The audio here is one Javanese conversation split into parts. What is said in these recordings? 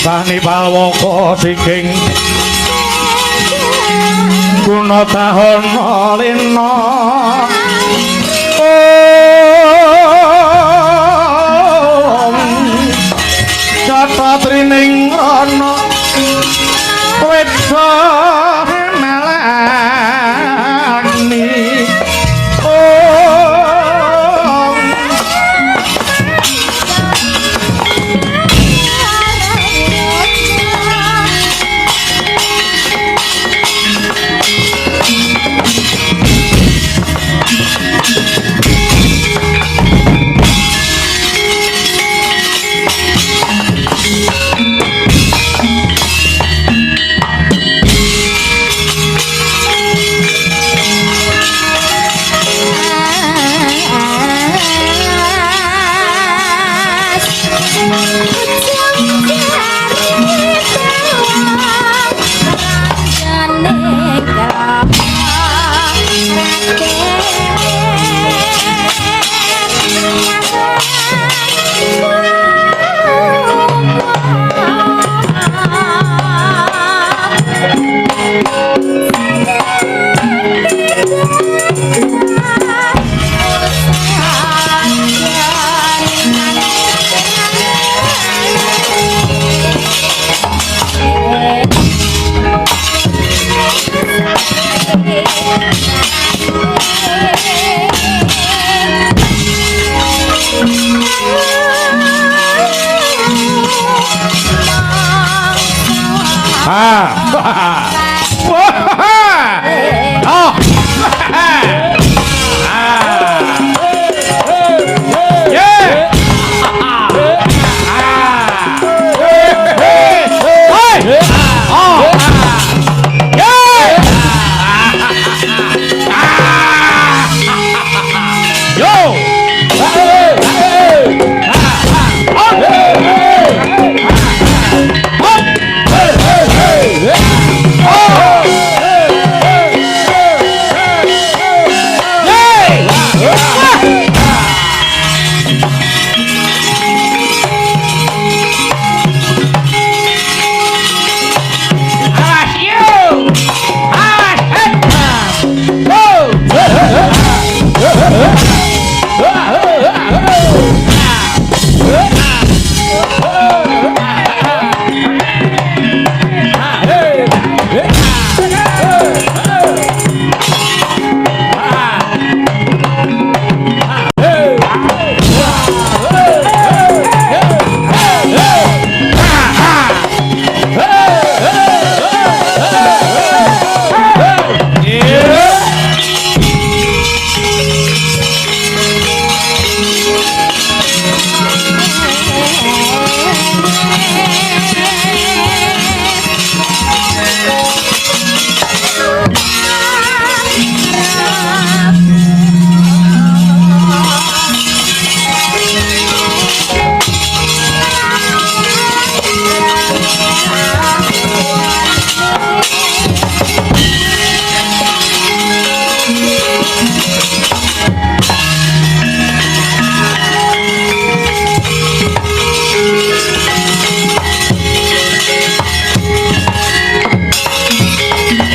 Bani palwaka siking guna tahana lena. Om Cata trining rana wedha melani. Om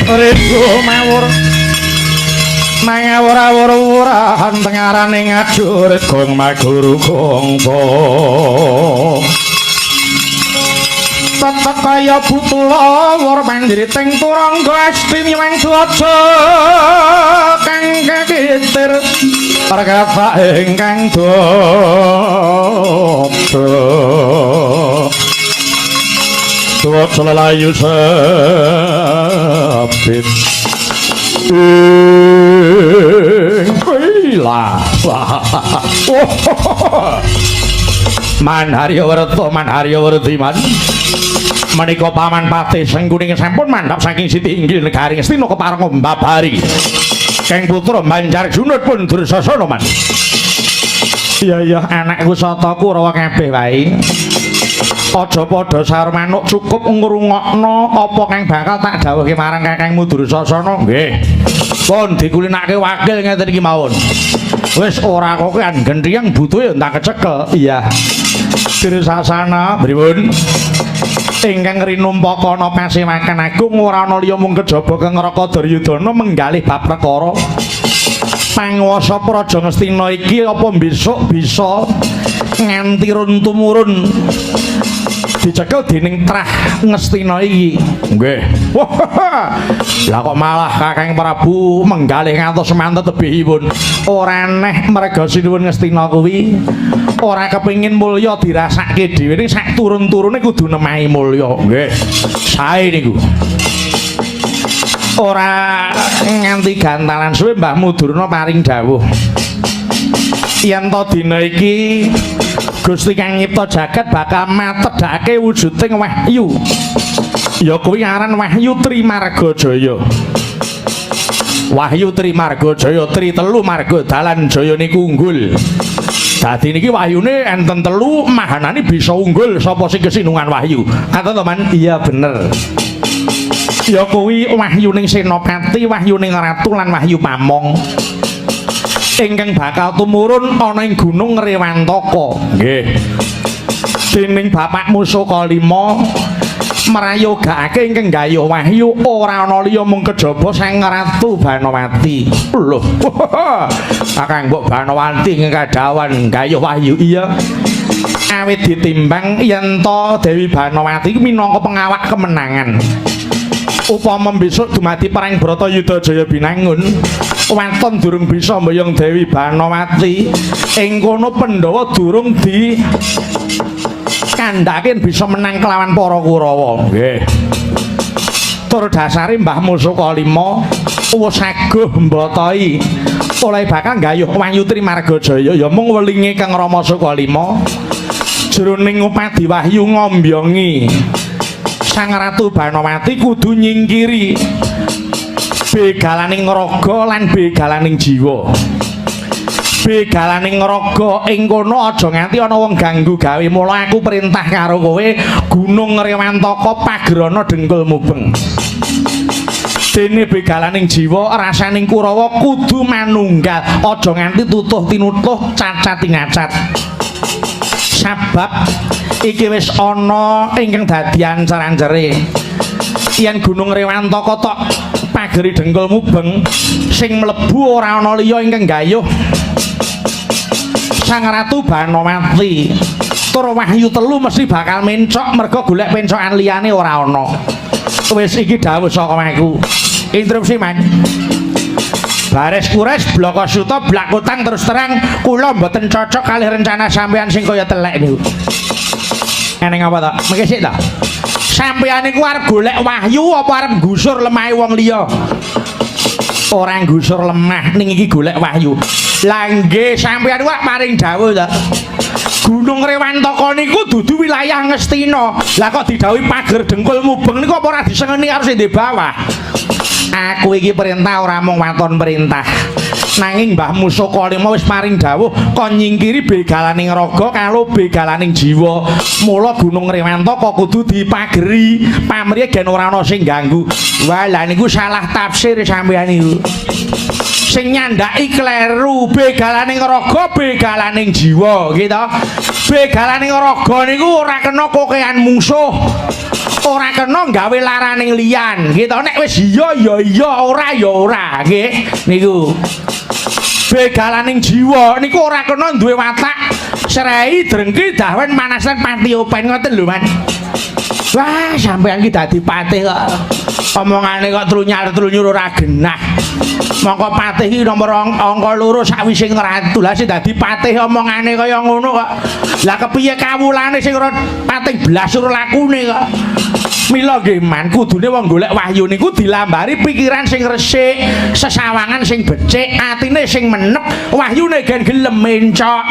Ribu mawur mangawur-awur-awuran tengarane ngajurit gong maguru gongso tetep kaya butulawur mandiri teng turangga asti miwang dwaja kang kakitir perkata ingkang dada dwaja lelayu sepit ing Man Harya Werta, Man Harya Werdiman. Menika Paman Patih Sengkuning sampun mandhap saking Siti Inggil negari Ngastina kepareng mbabari. Keng putra Banjar Junut pun Dursasana, Man. Iya iya anakku Sata Kurawa kabeh wae. Aja padha saur manuk, cukup ngrungokno apa kang bakal tak dawuhke marang kakangmu Dursasana. Nggih. Pun dikulinake wakil ngeten iki mawon. Wis ora kokean genthiyeng butuhe tak kecekel. Iya. Dirsasana pripun? Ingkang rinumpaka ana pasewakan agung ora ana liya mung kejaba Kang Raka Duryudana menggalih bab perkara panguwasa Praja Ngastina iki apa besok bisa nganti run tumurun dicekel dening trah Ngastina iki. Nggih. Lah kok malah Kakang Prabu menggalih ngantos semanten tebihipun. Ora aneh merga sinuwun Ngastina kuwi ora kepengin mulya dirasake dhewe ning sak turun-turune kudu nemahi mulya. Nggih. Sae niku. Ora nganti gantalan suwe Mbah Mudurna paring dawuh. Yen to dina iki Gusti Kang nyipta jagat bakal matedhake wujuding wahyu. Ya kuwi aran Wahyu Trimarga Jaya. Wahyu Trimarga Jaya, tri telu marga dalan jaya niku unggul. Dadi niki wahyune enten telu mahanane bisa unggul sapa sing kesinungan wahyu. Katon to, Man? Iya bener. Ya kuwi wahyuning senopati, wahyuning ratu lan wahyu pamong. Ingkang bakal tumurun ana ing Gunung Rewantaka. Nggih. Dening Bapak Musuka Lima mrayogakake ingkang gayuh wahyu ora ana liya mung kejaba Sang Ratu Banowati. Lho. Kakang Mbok Banowati ingkang kadhawan gayuh wahyu. Iya. Awit ditimbang yen to Dewi Banowati iku minangka pengawak kemenangan. Upama besok dumadi perang Bratayuda Jaya Binangun, waton durung bisa mboyong Dewi Banowati, ing kono Pandhawa durung di kandhake bisa menang kelawan para Kurawa. Nggih. Tur dasare Mbah Musuka Lima wis aguh mbotoi oleh bakal gayuh Wahyu Trimarga Jaya ya mung welinge Kang Rama Sukalima jroning upadi wahyu ngombyongi Sang Ratu Banowati kudu nyingkiri begalaning raga lan begalaning jiwa. Begalaning raga ing kono aja nganti ana wong ganggu gawe. Mula aku perintah karo kowe Gunung Rewantaka pagerana dengkul mubeng. Dene begalaning jiwa rasaning Kurawa kudu manunggal, aja nganti tutuh tinutuh cacat tingacat. Sabab iki wis ana ingkang dadi ancer-ancere. Yen Gunung Rewantaka tok pageri dengkul mubeng, sing mlebu ora ana liya ingkang gayuh Sang Ratu Banowati. Tur wahyu telu mesti bakal mencok merga golek pencokan liyane ora ana. Wis iki dawuh saka aku. Interupsi, Man. Bares kures bloko suta blakutang terus terang kula mboten cocok kalih rencana sampean sing kaya telek niku. Eneng apa to? Mengke sik to. Sampean niku arep golek wahyu apa arep nggusur lemahe wong liya? Ora nggusur lemah ning iki golek wahyu. Lah nggih sampean niku paring dawuh to. Gunung Rewantaka niku dudu wilayah Ngastina. Lah kok didhawuhi pager dengkul mubeng niku apa ora disengeni karo sing di bawah? Aku iki perintah ora mung waton perintah. Nanging Mbah Musuka Lima wis paring dawuh kon nyingkiri begalaning raga karo begalaning jiwa. Mula Gunung Rewantaka kudu dipageri, pamrihe gen ora ana sing ganggu. Wah, lah niku salah tafsir sampeyan niku. Sing nyandhaki kleru, begalaning raga, begalaning jiwa, gitu. Begalaning raga niku ora kena kokean mungsuh. Ora kena gawe laraning liyan, gitu. Nek wis iya ya iya, ora ya ora, nggih. Niku. Begalaning jiwa niku ora kena duwe watak srei, drengki, dahwen, manasan, pati open ngoten lho, Man. Wah, sampean ki dadi patih kok. Omongane kok trunyar-trunyur ora genah. Mongko patih iki nomor angka loro sakwise ratu. Lah sing dadi patih omongane kaya ngono kok. Lah kepiye kawulane sing ora patih blas ora lakune kok. Mila nggih Man, kudune wong golek wahyu niku dilambari pikiran sing resik, sesawangan sing becik, atine sing menep, wahyune gen gelem mencok.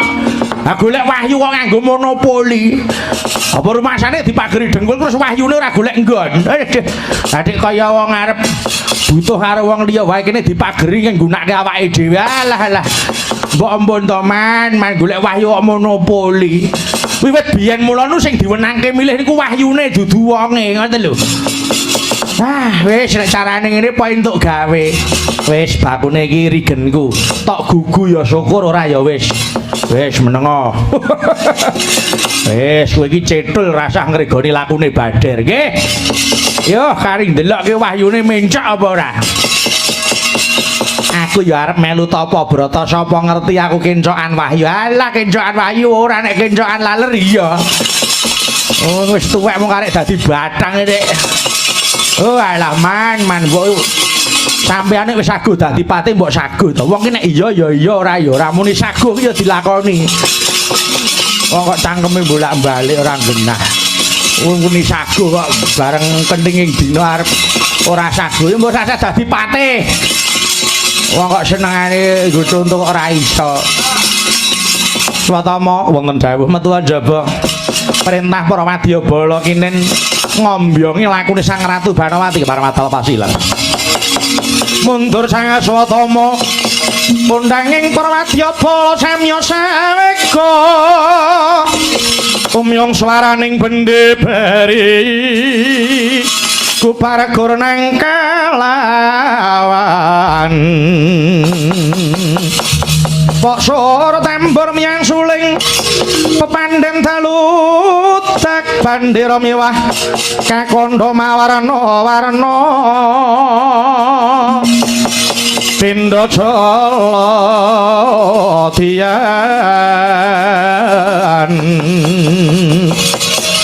Lah golek wahyu kok nganggo monopoli. Apa rumasane dipageri dengkul terus wahyune ora golek nggon. Adik kaya wong arep butuh karo wong liya wae kene dipageri nggunakake awake dhewe. Alah alah. Mbok ampun to Man, Man golek wahyu kok monopoli. Wiwit biyen mula nu sing diwenangke milih niku wahyune dudu wonge ngoten lho. Ah, wis nek carane ngene po entuk gawe. Wis bakune iki rigenku. tok gugu ya syukur, ora ya wis. Wis menengo. Wis kowe iki cetul rasah ngregoni lakune Bader nggih. Yo kari ndelokke wahyune mencak apa ora? Aku ya arep melu tapa brata, sapa ngerti aku kencokan wahyu. Alah kencokan wahyu ora, nek kencokan laler iya. Oh wis tuwek mung karek dadi batang nek. Oh alah man man mbok sampeane wis saguh dadi patih mbok saguh to. Wong ki nek iya ya iya, ora ya ora, muni saguh ki ya dilakoni. Wong kok cangkeme bolak-balik ora genah. Wong muni saguh kok bareng kentinging dina arep ora saguh ya mbok sasah dadi patih. Wong kok senengane nggo contoh kok ora iso. Swatama wonten dawuh metu njaba. Perintah para wadyabala kinen ngombyongi lakune Sang Ratu Banowati Parmadal Pasilan. Mundur Sang Aswatama kondanging para wadyabala samya sawega. Umyong swaraning bende beri kupargur nang kalawan. Pok sora tembur miyang suling pepandhen dalu tak bandera miwah kakondo mawarna warna pindha jala diyan.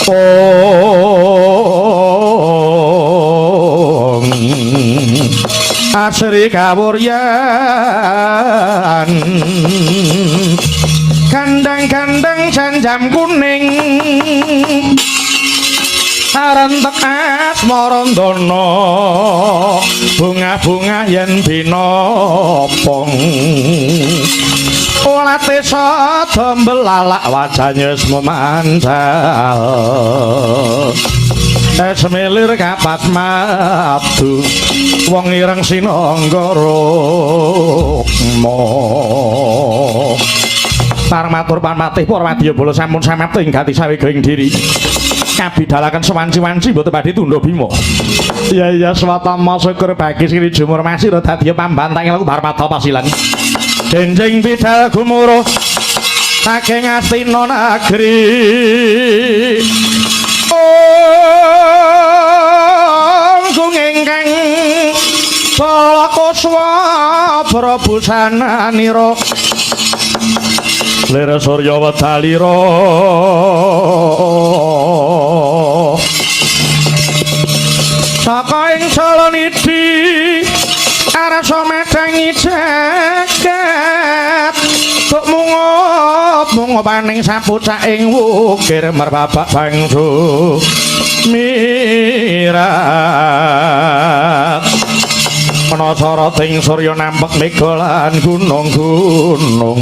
Ong asri kawuryan kandang-kandang janjam kuning arentek asmarandana bunga-bunga yen binopong olate sada belalak wajahnya mancal esmilir kapat madu wong ireng sinangga rukma. Parmatur parmatih para wadyabala sampun samapta ing gati sawegering diri kabidalaken sewanci-wanci mboten badhe tundha bima. Iya iya Swatama syukur bagi sri jumur masira dadi pambantang laku Parmadal Pasilan. Jenjing bidal gumuruh saking Astina nagri. Ong gunging kang Balakoswa prabusananira lir surya wedalira saka ing Jalanidhi arasa madangi jagat tuk mungup mungupaning sapucaking wukir merbabak bangsu mirat ana soroting surya nampek mega lan gunung-gunung.